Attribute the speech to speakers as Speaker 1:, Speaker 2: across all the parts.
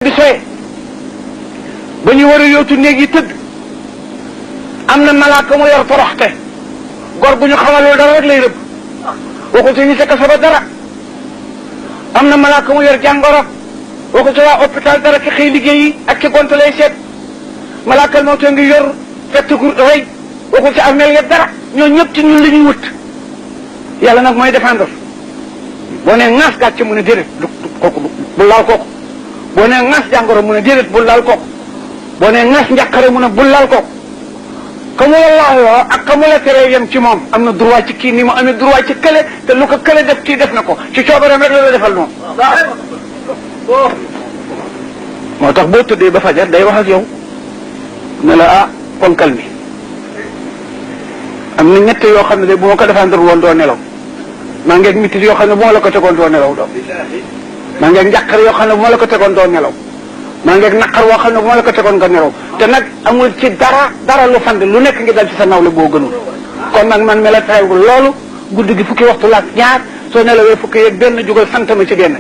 Speaker 1: bi soye ba ñu war a yóotu néeg yi tëdd am na malaaka mu yor toroxte gor bu ñu xamalul dara rek lay rëbb waxu ci ñi ca kaso ba dara am na malaaka mu yor jàngoro waxu ci waa hôpital dara ki xëy liggéey yi ak ci gont lay seet malaakal moo te ngi yor fett gu rëy waxu ci armeel ya dara ñoo ñëpp ci ñun li ñuy wut yàlla nag mooy défendre boo nee ŋaas gàcce mu ne déedéet kooku bu laal kooku boo nee ŋaas jàngoro mu ne déedéet bul laal kooku boo nee ŋaas njàqare mu ne bul laal kooku ka mu la laayoo ak ka mu la teree yem ci moom am na droit ci kii ni mu amee droit ci kële te lu ko kële def kii def na ko ci coobareem rek la defal noonu. moo tax boo tëddee ba fajar day wax ak yow ne la ah ponkal mi am na ñett yoo xam ne de bu ma ko defandul woon doo nelaw maa ngeeg mitit yoo xam ne bu ma la ko tegoon doo nelaw doo maa ngeeg njàqare yoo xam ne bu ma la ko tegoon doo nelaw maa ngeeg naqar woo xam ne bu ma la ko tegoon nga nelaw te nag amul ci dara lu fand lu nekk ngi dal ci sa nawle boo gënul kon nag man mi la teewul loolu guddi gi fukki waxtu la ak ñaar soo nelawee fukki yeeg benn jugal sant ma ci benn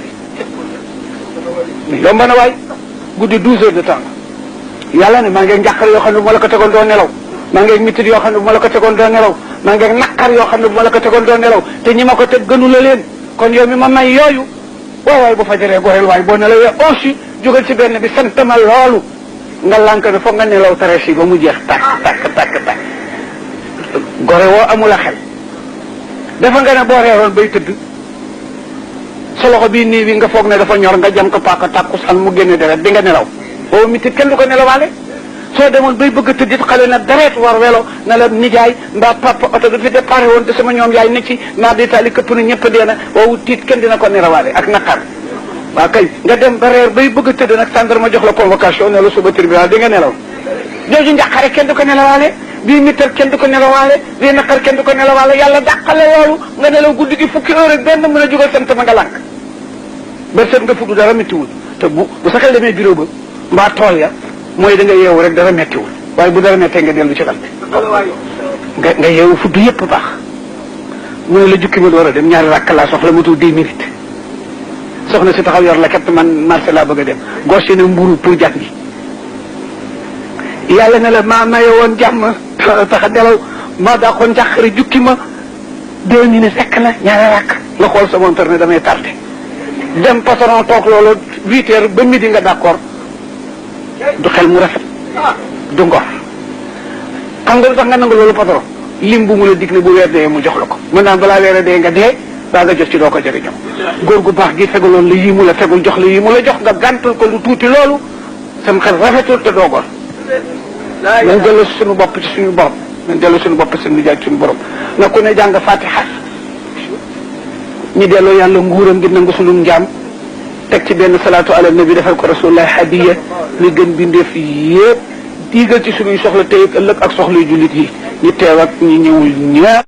Speaker 1: bi yomb na waay guddi 12 heures de temps yàlla ne maa ngeeg njàqare yoo xam ne bu ma la ko tegoon doo nelaw maa ngeeg mitit yoo xam ne bu ma la ko tegoon doo nelaw maa ngeeg naqar yoo xam ne bu ma la ko tegoon doo nelaw te ñi ma ko teg gënu la leen kon yow mi ma may yooyu waay bu fajaree goreel waay boo nelawee aussi jógal ci benn bi sant ma loolu nga lànk ne foog nga nelaw tare si ba mu jeex tàkk gore woo amul a xel dafa nga ne boo reeroon bay tëdd sa loxo bii nii bi nga foog ne dafa ñor nga jam ko paaka tàkkusaan mu génne deret di nga nelaw boobu mitit kenn du ko nelawaale soo demoon bay bëgg a tëddit xale na deret war welo na la nijaay mbaa papa oto bi fi déparé woon te sama ñoom yaay ne ci naa di taali këpp na ñëpp dee na woowu tiit kenn dina ko nelawaale ak naqar waa kay nga dem ba reer bay bëgg a tëdd nag gendarme jox la convocation ne la suba tribunal di nga nelaw jooju njàqare kenn du ko nelawaale bii mittal kenn du ko nelawaale bii naqar kenn du ko nelawaale yàlla dàqale loolu nga nelaw guddi gi fukki heure ak benn mën a jógal sant ma nga lànk ba seet nga fuddu dara méttiwul te bu sa xel demee bureau ba mbaa tool ya mooy da nga yeewu rek dara méttiwul waaye bu dara méttee nga dellu ci lal nga yeewu fuddu yépp baax mu ne la jukki ma door a dem ñaari rakk laa soxla matul 10 minutes soxna si taxaw yor la kat man marché laa bëgg a dem gos ne mburu pour jàpp gi yàlla ne la maa maye woon jàmm tax a nelaw maa daa xoon njàqare jukki ma 2 minutes rekk la ñaari rakk nga xool sa monteur ne damay tardé dem patron toog loolu 8 heures ba midi nga d'accord du xel mu rafet du ngor xam nga lu tax nga nangu loolu patron lim bu mu la dig ne bu weer dee mu jox la ko mën naa balaa weer dee nga dee baa nga jot ci doo ko jëriñoo góor gu baax gi fegaloon la yii mu la fegul jox la yii mu la jox nga gàntal ko lu tuuti loolu sam xel rafetul te doo gor nañ dellu suñu bopp ci suñu borom nañ dellu suñu bopp seen nijaay ci suñu borom na ku ne jàng fatiha ñu delloo yàlla nguuram gi nangu suñu njaam teg ci benn salaatu ala nabi defal ko rasulullah hadiya li gën bindeef yépp diigal ci suñuy soxla tey ak ëllëg ak soxla jullit yi ñi teew ak ñi ñëwul ñaar